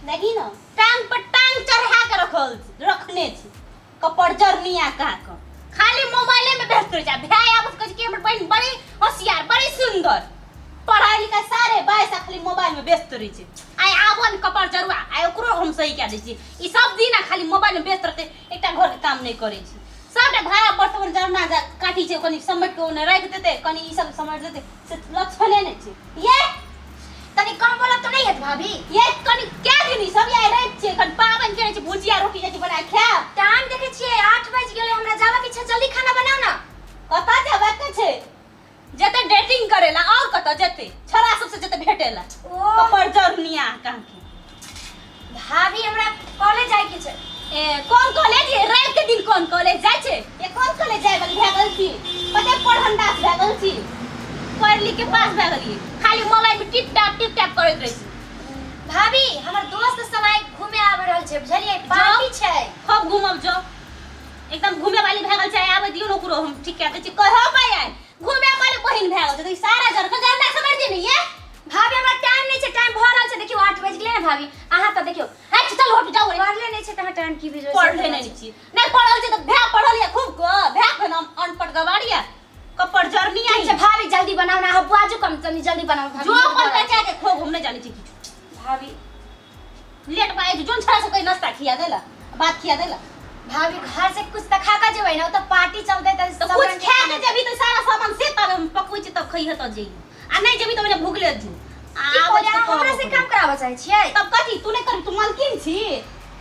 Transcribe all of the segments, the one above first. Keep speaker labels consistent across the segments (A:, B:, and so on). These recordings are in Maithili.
A: देखी न टांग पर टांग चढ़ा के रखल रखने छी कपड़ जरनिया का के खाली मोबाइले में व्यस्त रह जा। भाई आबत कहै छै कि हमर बहिन बड़ी होशियार बड़ी सुंदर, पढ़ाई लिखाई सारे बाइस आ खाली मोबाइल में व्यस्त रहै छै। आइ आबो ने कपड़ जरुआ, आइ ओकरो हम सही कए दै छी। ई सब दिन आ खाली मोबाइल में व्यस्त रहतै, एकटा घर के काम नहि करै छै। सबटा भाड़ा बर्तन जरना जा काटी छै, कनि समेट के ओने राखि देतै, कनि ई सब समेट देतै, से लक्षणे नहि छै। ये
B: तनी कम बोलब तऽ नहि हेत भाभी।
A: ये कनि कै दिन ई सब ये राति छै, कनि पाबनि केने छै, भुजिया रोटी जाइ छै बना खायब।
B: टाइम देखै छियै 8 बजि गेलै, हमरा जाबऽ के छै, जल्दी खाना बनाउ ने।
A: कतऽ जेबै के छै? जेतै डेटिंग करेला और कतऽ जेतै? छोरा सबसे जेतै भेटेला।
B: ओ
A: कपड़ जरनिया काकी।
B: भाभी हमरा कॉलेज जाय के छै।
A: ए कोन कॉलेज? ये रवि के दिन कोन कॉलेज जाय छै? ये कोन कॉलेज जाय वाली भए गेल छी? कते पढ़न दास भए गेल छी, पढ़ लिख के पास भए गेलियै, खाली मोबाइल में टिप टाप टिप टाप करैत रहै छी।
B: भाभी हमर दोस्त सब आइ घूमे आबि रहल छै, बुझलियै? पार्टी छै।
A: खूब घूमब जो, एकदम घूमे वाली भए गेल छै। आबै दियौ ने ओकरो, हम ठीक कए दै छी। कहब आइ घूमे वाली बहिन भए गेल छै तऽ ई सारा जर के जरना समझ दे ने ये।
B: भाभी हमरा टाइम नहि छै, टाइम भऽ रहल छै, देखियौ 8 बजि गेलै ने भाभी। अहाँ तऽ देखियौ
A: हट चल हट जाओ रे।
B: पढ़ले नहि छै तऽ अहाँ टाइम की भेजबै?
A: पढ़ले नहि छी, नहि पढ़ल छै तऽ भए पढ़ल या खूब क भए के नाम अनपढ़ गवार या कपड़ जरनी
B: ठीक
A: आई
B: छै भाभी जल्दी बनाउ ने, अहाँ बाजू कम, तनी जल्दी बनाउ भाभी।
A: जो अपन बच्चा के खोग हम नहि जानै छी किछु।
B: भाभी
A: लेट बाय जोन छड़ा सब के नाश्ता खिया देला, बात खिया देला।
B: भाभी घर से कुछ तऽ खा के जेबै ने, ओतऽ पार्टी चलतै तऽ
A: तऽ
B: सब
A: कुछ
B: रंग के
A: खा
B: खाना।
A: के जेबही तऽ सारा सामान से तब हम पकबै छी, तब खइहे तऽ जइहे, आ नहि जेबही तऽ ओने भुगले जो। आ
B: की
A: आबै
B: कहलियै?
A: छी तऽ
B: अहाँ हमरा
A: कहबो
B: से
A: करबै।
B: काम कराबऽ चाहै छियै?
A: तब कथी तू नहि करबी? तू मालकिन छी?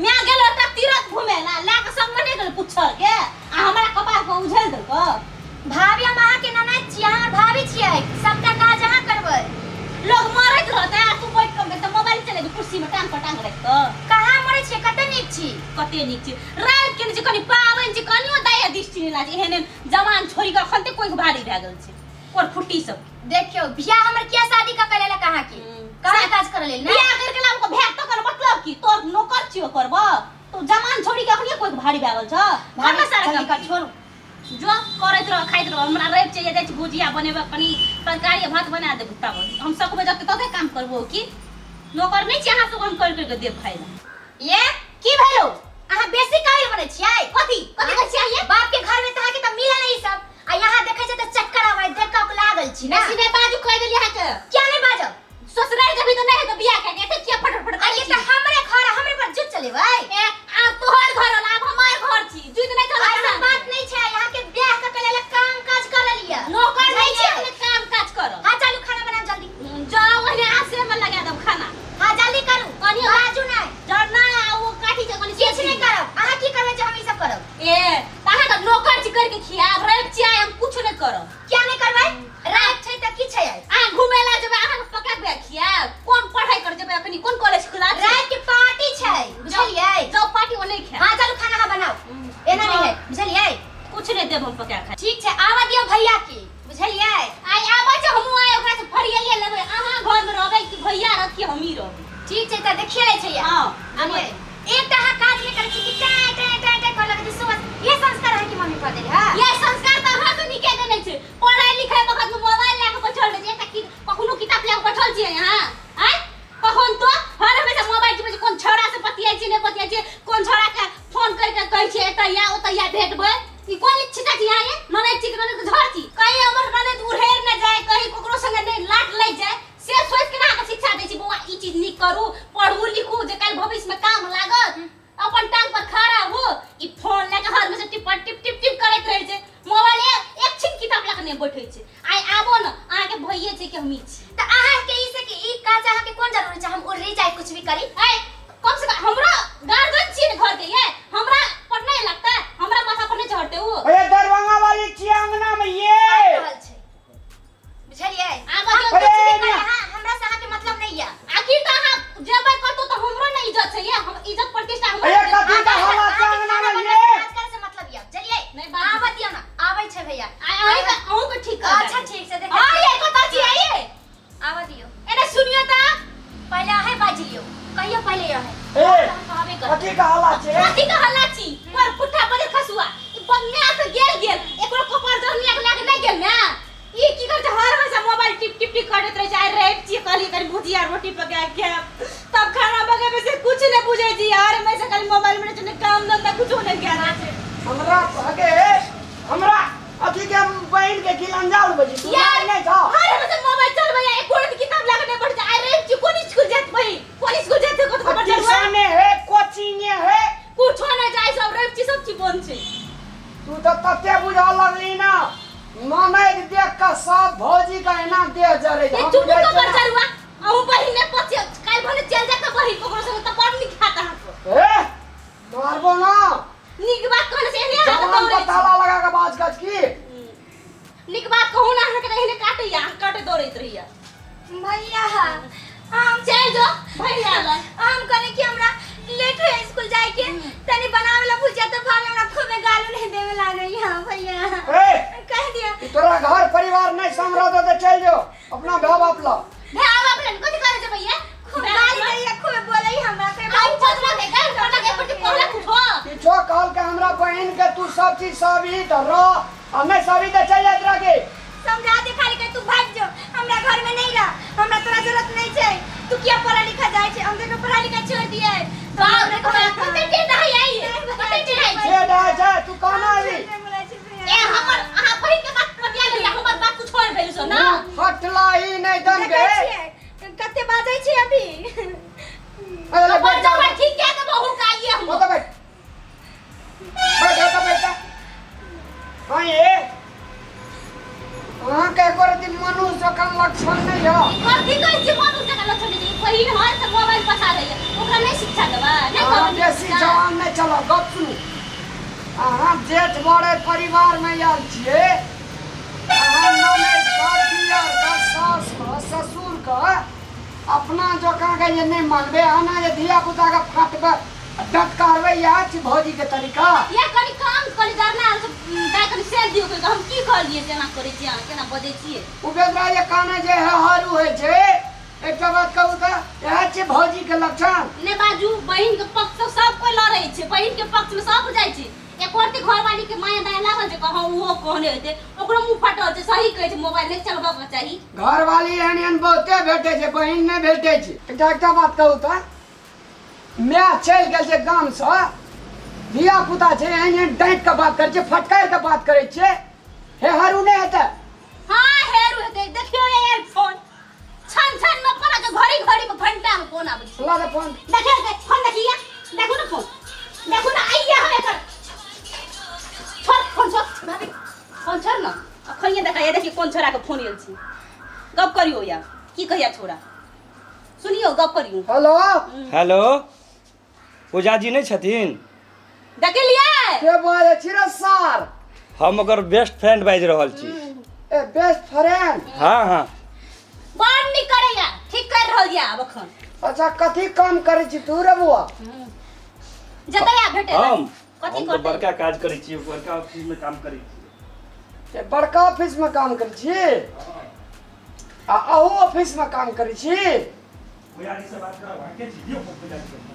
A: माय गेल ओतऽ तीरथ घुमे ला, लए के संगमे नहि गेल पुच्छर के आ हमरा कपार पर उझेल देलको।
B: भाभी हम अहाँके ननैद छी, अहाँ हमर भाभी छियै, सबटा काज अहाँ करबै।
A: लोग मरैत रहतै आ तू बैठ कऽ तऽ मोबाइल चलेबी कुर्सी में टांग पर टांग राखि कऽ।
B: कहाँ मरै छियै? कते नीक छी।
A: कते नीक छी? राति के नहि छै, कनि पाबनि छै, कनियो दया दृष्टि नहि लागै छै। एहन एहन जवान छोड़ि कऽ अखन ते कोइ भारी भए गेल छै कोर फुट्टी सब।
B: देखियौ बियाह हमर किया शादी कऽ के लेलक अहाँके? कहाँ काज करऽ लेल ने?
A: बियाह करके लाब को भेट तो कर मतलब की तोर नौकर छियो करब? तू जवान छोड़ी के अखनिये कोइ भारी भए गेल छ?
B: भाभी
A: करना सारा
B: जल्दी
A: काम
B: कर, छोड़ू।
A: जो करैत रह, खाइत रह। हमरा रवि चाहिए, जाइ छी भुजिया बनेबै, कनि तरकारी आ भात बना देबू, तब हम सकबै जते तते काम करबो। की नौकर नहि छी अहाँ सब हम कर कर के देब खाइ लए?
B: ये
A: की भेलो?
B: अहाँ बेसी काबिल बनै छियै।
A: कथी कथी कहै छियै ये?
B: बाप के घर में तऽ अहाँके तऽ मिलल नहीं सब, आ यहाँ देखै छै तऽ चक्कर आबै, देख कऽ लागल छी ने।
A: बेसी नहि बाजू, कहि देलियै अहाँके।
B: किया नहि बाजब?
A: ससुराल जेबही तऽ नहि हेतौ बियाह कए के, एते किया फटफट फट
B: आ
A: करै
B: ये
A: छी?
B: तऽ हमरे घर है, हमरे पर जुट चलेबै।
A: ए आब तोहर घर होल, आब हमर घर छी, जुति नहि चलत।
B: ऐसा
A: अहाँ।
B: बात नहीं छै, यहाँ के ब्याह कऽ के लेल काम काज कर लिअ।
A: नौकर नहि छी
B: बुझलियै?
A: अपने काम काज कर।
B: हाँ चलू खाना बनाउ जल्दी।
A: जाओ ओहने आसे में लगा देब खाना।
B: हाँ जल्दी करू।
A: कनी
B: बाजू नहि।
A: जरना आ ओ काठी छै कनी।
B: किछु नहि करब। अहाँ की करबै जे हम ई सब करब?
A: ए तऽ अहाँ तऽ नौकर छी करके खियाब। रवि छी आइ, हम कुछ नहि करब।
B: किया नहि करबै? राति छै तऽ की छै आइ?
A: अहाँ घुमे ला जेबै, अहाँ पका के खियाब? कोन पढ़ाई कर जेबै? अखनी कोन कॉलेज खुला छै?
B: राति के पार्टी छै, बुझलियै?
A: जाओ पार्टी ओ नहि खायब।
B: हाँ चलू खाना अहाँ बनाउ, एना नहीं है, बुझलियै?
A: कुछ नहि देब हम पका खाय।
B: ठीक छै, आबऽ दियौ भैया के, बुझलियै?
A: आइ आबै छै, हमहूँ आइ ओकरा से फरियाइए लेबै। अहाँ घर में रहबै कि भैया रहत कि हमही रहबै?
B: ठीक छै तऽ देखिए लै छै।
A: हाँ।
B: बुझलियै? एकटा अहाँ काज नहि करै छी कि टाँ टाँ टाँ टाँ करऽ लगै छी सुबह। ये संस्कार अहाँके मम्मी पा देली? हाँ
A: ये संस्कार तऽ अहाँ से नीके देने छै। पढ़ाई लिखाई वखत में मोबाइल लए के बैठल रहै छै। एकटा की कखनो किताब लए के बैठल छियै अहाँ? आँय कखन तो हर हमेशा मोबाइल चिपै छै। कोन छौड़ा से बतियाइ छियै नहि बतियाइ छियै, कोन छौड़ा के फोन करि के कहै छियै एतऽ या ओतऽ या भेटबै, ई कोन इच्छा छी अहाँ? ये ननैद छी कि ननैद के झड़ छी? कहीं हमर ननैद उड़ेर नहि जाय, कहीं ककरो संगे नहि लाट लागि जाय, से सोचि के ने अहाँके शिक्षा दै छी। बौआ ई चीज नीक करू, पढ़ू लिखू जे काल्हि भविष्यमे काम लागत, अपन टांग पर खड़ा हो। ई फोन लए के हर में से टिप टिप टिप टिप करैत रहै छै मोबाइल, एक छिन किताब लए के नहि बैठै छै। आइ आबो ने अहाँके भइए छै कि हमही छी।
B: तऽ अहाँके ई से कि ई काज अहाँके कोन जरूरी छै? हम उड़री जाय कुछ भी करी।
A: ऐ कम से कम हमरा गार्जियन छियै ने घर के, ये हमरा पर नहीं लगतै? हमरा माथा पर नहीं चढ़तै उ?
C: अरे दरभंगा वाली छियै अंगना में ये।
B: आबि रहल छै, बुझलियै?
A: आब
B: हम
A: जो
B: कुछ भी
C: अरे
B: करी,
C: ना।
B: अहाँ हमरा से अहाँके मतलब नहीं है।
A: आखिर तऽ अहाँ जेबै कतौ तऽ हमरो ने इज्जत छै, ये हम इज्जत प्रतिष्ठा हमरो
C: अरे
A: ने।
C: कथी का हवा छै अंगना में ये?
B: काज करे से मतलब ये, बुझलियै?
A: नहीं, बात-
B: आबऽ दियौ ना, आबै छै भैया।
A: आ अहीं के अहूँ के ठीक कर।
B: अच्छा ठीक छै, देखै
A: हां
B: छियै।
A: ये कतऽ छी आइए?
B: आबऽ दियौ।
A: एने सुनियो तऽ।
B: पहिले अहें बाजि लियौ, कहियौ पहिले अहें।
C: ए
A: हम कहबे करब।
C: कथी का हल्ला छै?
A: कथी के हल्ला छी? पर पुट्ठा बजे खसुआ ई बन्या से गेल गेल एकरो कपार जरनिया के लागे नहि गेल ने। ई की कर छै? हर हमेशा मोबाइल टिप टिप टिप करैत रहै छै। आइ रवि छियै, कहलियै कनि भुजिया रोटी पका के खायब, तब खाना पकाबै से कुछ कुछो नहि कए रहल छै।
C: हमरा हगे हमरा अथी के बहिन के खिलंजा उड़बै छी तू
A: यार
C: नहीं छौ।
A: हर हमेशा मोबाइल चलबै या एको रति किताब लए कऽ नहि पढ़ै छै। आइ रवि छी, कोन स्कूल जायत बहिन? कोन स्कूल जायत छै, कतऽ खबर चलबै?
C: ट्यूशने है, कोचिंगे है।
A: कुछो नहि जाइ, सब रवि छी, सब चीज बंद छै।
C: तू तऽ तते बुझऽ लगली ना, ननैद देख कऽ सब भौजी के एना देह जरै छै।
A: ये
C: हम
A: चुप
C: बुझै
A: कऽ
C: छियै ना।
A: चलुआ अहूँ बहिन नहि पचे काल्हि भने चलि जायत बहिन ककरो संगे तऽ बड़ नीक हैत अहाँके।
C: ए मारबो ना।
A: नीक बात कहने से एहने अहाँके
C: जवान
A: दौड़ै
C: पर
A: छी।
C: ताला लगा के बाज गज की।
A: नीक बात कहू ना अहाँके तऽ एहने काटैया, अहाँ काटे दौड़ैत रहैया।
B: भैया हम
A: चलि जो भैया लग।
B: हम कहले कि हमरा लेट हो स्कूल जाए के, तनी बनावे ला भुजिया, तो भाभी हमरा खूबे गाली नहीं देवे लागे। हां भैया।
C: ए
B: कह दिया।
C: ई तोरा घर परिवार नहीं समझो तो चल जो अपना भाव बाप ला।
A: भाय बाप लग कथि करे जे भैया?
B: खूब गाली दैया, खूब बोलै हमरा के।
A: आउ पतना के गाल पतना के पर कहला कुछो।
C: किछो कहल के हमरा बहिन के तू सब चीज सब ही तो रह आ नहीं सब ही तो चल जात रह के।
B: समझा दे खाली के तू भाग जो, हमरा घर में नहीं रह, हमरा तोरा जरूरत नहीं छै, तू किया पढ़ा लिखा जाय छै, हम देखो पढ़ा लिखा छोड़ दिए।
A: बाप रे बाप, कते टेढ़ है आई, कते टेढ़ है।
C: जे डा जा तू कौन आवी?
A: ए हमर अहाँ बहिन के बात बतिया लिया, हमर बात कुछ और भेल सो ना।
C: फटला ही नहीं दन
B: देखै
C: के।
B: छियै कते बाजै छै अभी।
C: अरे ले
A: अपन
C: बैठ जा।
A: जबर ठीक कह के बहू का आइए हम।
C: ओतऽ बैठ बैठ, ओतऽ बैठ जा। हाँ ये अहाँके एको रति मनुष्य जकाँ लक्षण नहि यऽ।
A: कथी कहै छी मनुष्य जकाँ लक्षण नहि छै? बहिन हर तऽ मोबाइल पछा लैए, ओकरा नहि शिक्षा देबै? नहि
C: अहाँ
A: कहबै
C: बेसी
A: शिक्षा?
C: जवान नहि चलब, गप सुनू। अहाँ जेठ बड़े परिवारमे आयल छियै, अहाँ ननैद के, दियर के, सास के, ससुर के अपना जकाँ के जे नहि मानबै, अहाँ जे धिया पुता के फाटबै डटकारबै, इएह छी भौजीके तरीका?
A: या कनि काम कनि डरना दाइ कनि सेल दियौ कहि हम की कहलियै से एना करै छियै अहाँ, केना बजै छियै?
C: उपेन्द्र जे काने जे है हरू होइ छै। एकटा बात कहू तऽ इएह छी भौजीके लक्षण?
A: नहि बाजू, बहिन के पक्ष से सब कोइ लड़ै छै, बहिन के पक्ष में सब जाइ छै। एको रत्ती घरवाली के माया दाया लागल छै? कहाँ ओहो कहने हेतै, ओकरो मुँह फटल छै, सही कहै छै, मोबाइल नहि चलबऽ के चाही।
C: घरवाली एहन एहन बहुते भेटै छै, बहिन नहि भेटै छै। एकटा एकटा बात कहू तऽ माय चलि गेल छै गामसँ, धिया पुता छै, एहन एहन डाँटि कऽ बात करै छै, फटकारि कऽ बात करै छियै, हे हरू नहि हेतै?
A: हाँ हेरू हेतै। देखियौ यार फोन छन छन में फोन आबै छै, घड़ी घड़ी में घंटा में फोन आबै छै।
C: ला दे फोन।
A: देखियौ के फोन, देखिए, देखू ना फोन, देखू ना, आइए हम एकर छोड़ फोन, छोड़ भाभी फोन छोड़ ना। अखन ये देखा, देखिए कोन छोरा के फोन आयल छी। गप करियो या की कहिया छोरा, सुनियो, गप करियो।
C: हेलो।
D: हेलो, पूजा जी नहि छथिन?
A: देखलियै।
C: के बाजै छी रे सार?
D: हम ओकर बेस्ट फ्रेंड बाजि रहल छी।
C: ए बेस्ट फ्रेंड?
D: हाँ हाँ।
A: बड़ नीक करैया, ठीक कर रहल या आब अखन।
C: अच्छा, कथी काम करै छी तू रे बुआ?
A: जतै आ भेटै
D: हम
A: कथी
D: हम तऽ
A: करतै?
D: बड़का काज करै छी, बड़का ऑफिस में काम करै छी।
C: ए बड़का ऑफिस में काम करै छी आ अहू ऑफिस में काम करै छी?
D: पूजा जी से बात करब, अहाँ के छी? दियौ फोन पूजा जी के फोन।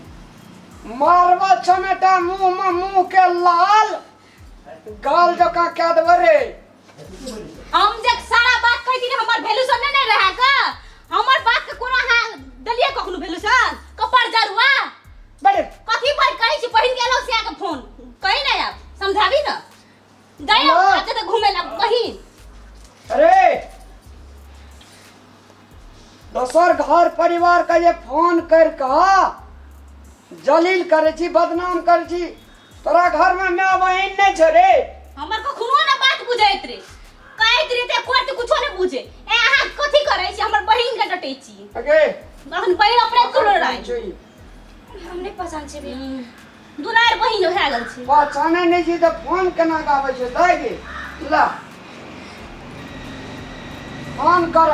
C: मारबा चमेटा मुंह में, मुंह के लाल गाल जकाँ कए देबै रे।
A: हम जे सारा बात कहै छी हमर वैल्यूशन नहि ने रहै का? हमर बात के कोनो अहाँ देलियै कखनो वैल्यूशन? कपर जरुआ
C: बैठ।
A: कथी पर कहै छी? बहिन के अलग से आके फोन कही ना, आप समझाबी ना गए।
C: हेलो।
A: आते तो घूमे ला बहिन।
C: अरे दोसर घर परिवार के जे फोन कर कऽ जलील करै छी, बदनाम करै छी, तोरा घर में माय बहिन नहि छै रे?
A: हमर कखनो ना बात बुझैत रे, कहैत रे ते कोई तो कुछो नहीं बुझे। ए अहाँ कथी करै छी? हमर बहिन के डटै छी?
C: अगे
A: अखन बहिन अपने करो रहे।
B: हम नहीं पसंद छै भैया।
A: दुलार बहिन भए गेल छै।
C: पहचानै नहि छी तऽ फोन केना कऽ आबै छै? दाइ गे ला फोन कर।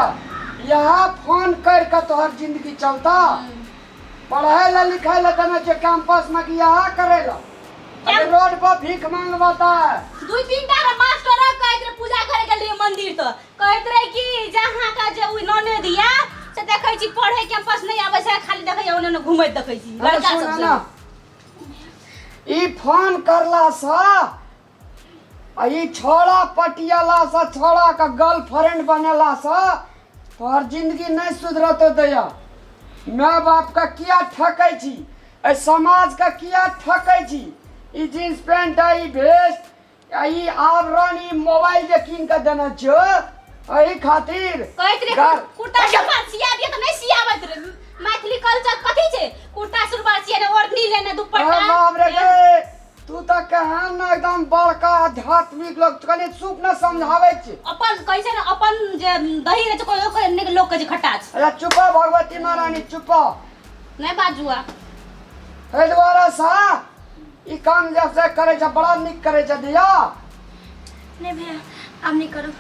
C: इएह फोन करि कऽ तोहर जिंदगी चलता? पढ़ाइ लए लिखाइ लए देने छै कैंपसमे कि इएह करै लए? अरे रोड पर भीख मांगबता।
A: दू तीन टा मास्टर कहैत रहे, पूजा करे गेल रहियै मंदिर तऽ कहैत रहे कि जहाँ का जे उ ननद या से देखै छी पढ़े कैंपस नहि आबै छै, खाली देखै ओने ओने घुमैत देखै छी लड़का सब
C: सुन
A: से।
C: ना, ई फोन करलासँ आ ई छौड़ा पटियलासँ, छौड़ाके गर्लफ्रेंड बनेलासँ तोहर जिंदगी नहि सुधरतौ। दैया माय बापके किया ठकै छी? एहि समाजके किया ठकै छी? ई जींस पैंट आ ई भेस्ट आ ई आवरण ई मोबाइल जे कीन के देने छियो एहि खातिर
A: कहैत रहे कुर्ता सलवार सिया दिया तऽ नहि सियाबैत रहे। मैथिली कल्चर कथी छै? कुर्ता सलवार सिया ने, ओढ़नी लेने, दुपट्टा।
C: अरे बाप रे गे, तू तऽ केहन ने एकदम बड़का आध्यात्मिक लोग, कनि चुप न समझाबै छी।
A: अपन कहै छै ने, अपन जे दही रहै छै, कोइ ओकर नीक लोक कहै छै खट्टा छै।
C: अच्छा चुप भगवती महारानी, चुप।
A: नहि बाजू आ।
C: एहि दुआरे सँ ई काम जे से करै छै बड़ा नीक करै छै धिया।
B: नहि भैया, आब नहि करब।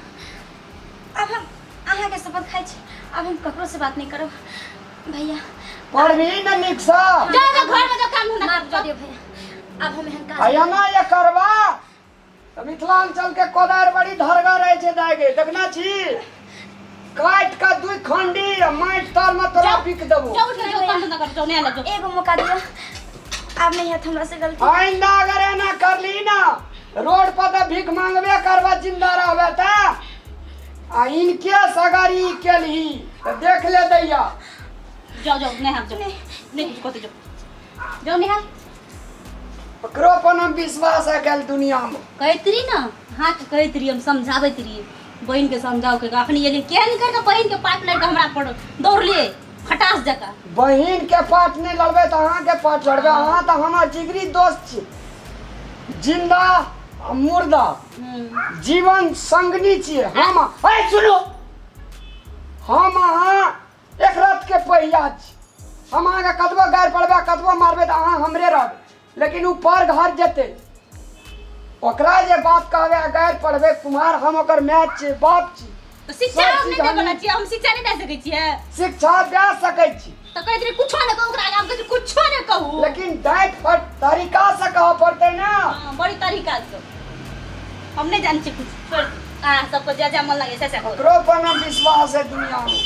B: आब हम अहाँके शपथ खाइ छी, आब हम ककरो से बात नहि करब भैया।
C: पढ़बही ने नीकसँ।
A: जाओ जाओ घर में जाओ, काम धंधा
B: माफ
A: करू,
B: कऽ
A: जाओ।
B: दियौ भैया, आब हम एहन काज
C: आ एना जे करबा तऽ मिथिलाञ्चल के कोदारि बड़ी धरगर रहै छै दाइ गे, देखने छी? काटि कऽ दुइ खंडी आ माटि तर में तोरा
A: जाओ।
C: बिक देबो।
A: जाओ उठ के जाओ, काम धंधा करू, जाओ नहा ले जाओ।
B: एगो मौका दियौ, आब नहि हैत हमरा से गलती।
C: आइंदा अगर एना करली ना, रोड पर तऽ भीख मांगबे करबा जिंदा रहबे तऽ, आ इनकेस अगर ई केलही तऽ देख ले दैया।
A: जाओ जाओ नहा जाओ, नहीं कुछ कहते, जाओ जाओ नहा।
C: ककरो पर हम विश्वास है गेल दुनिया में।
A: कहैत रही ना, हाँ के कहैत रही, हम समझाबैत रही बहिन के, समझाओ के अखनी एलियै केहन कर के बहिन के पाट लड़ि के हमरा पर दौड़लियै खटास जकाँ।
C: बहिन के पाट नहि लड़बै तऽ अहाँके पाट लड़बै? अहाँ तऽ हमर जिगरी दोस्त छी, जिंदा आ मुर्दा जीवन संगनी छियै हम। अरे सुनू, हम अहाँ एक रथ के पहिया छी। हम अहाँके कतबो गारि पड़बै, कतबो मारबै तऽ अहाँ हमरे रहबै, लेकिन ओ पर घर जेतै ओकरा जे बात कहबै आ गारि पढ़बै कुमार, हम ओकर माय छियै, बाप छी।
A: तऽ शिक्षा
C: सब
A: हम
C: चीज
A: नहि
C: हम
A: देबला छियै, हम शिक्षा नहि दए सकै छियै।
C: शिक्षा दए सकै छी।
A: तऽ कहैत रही कुछो नहि कहू ओकरा आगाँ, हम कहै छी कुछो नहि कहू।
C: लेकिन डाँटि फट तरीका से कहऽ पड़तै ने।
A: हाँ, बड़ी तरीका से हम नहि जानै छियै कुछ, छोड़, अहाँ सबके जे जे मन लागै से से करू।
C: ककरो पर न विश्वास है दुनिया में।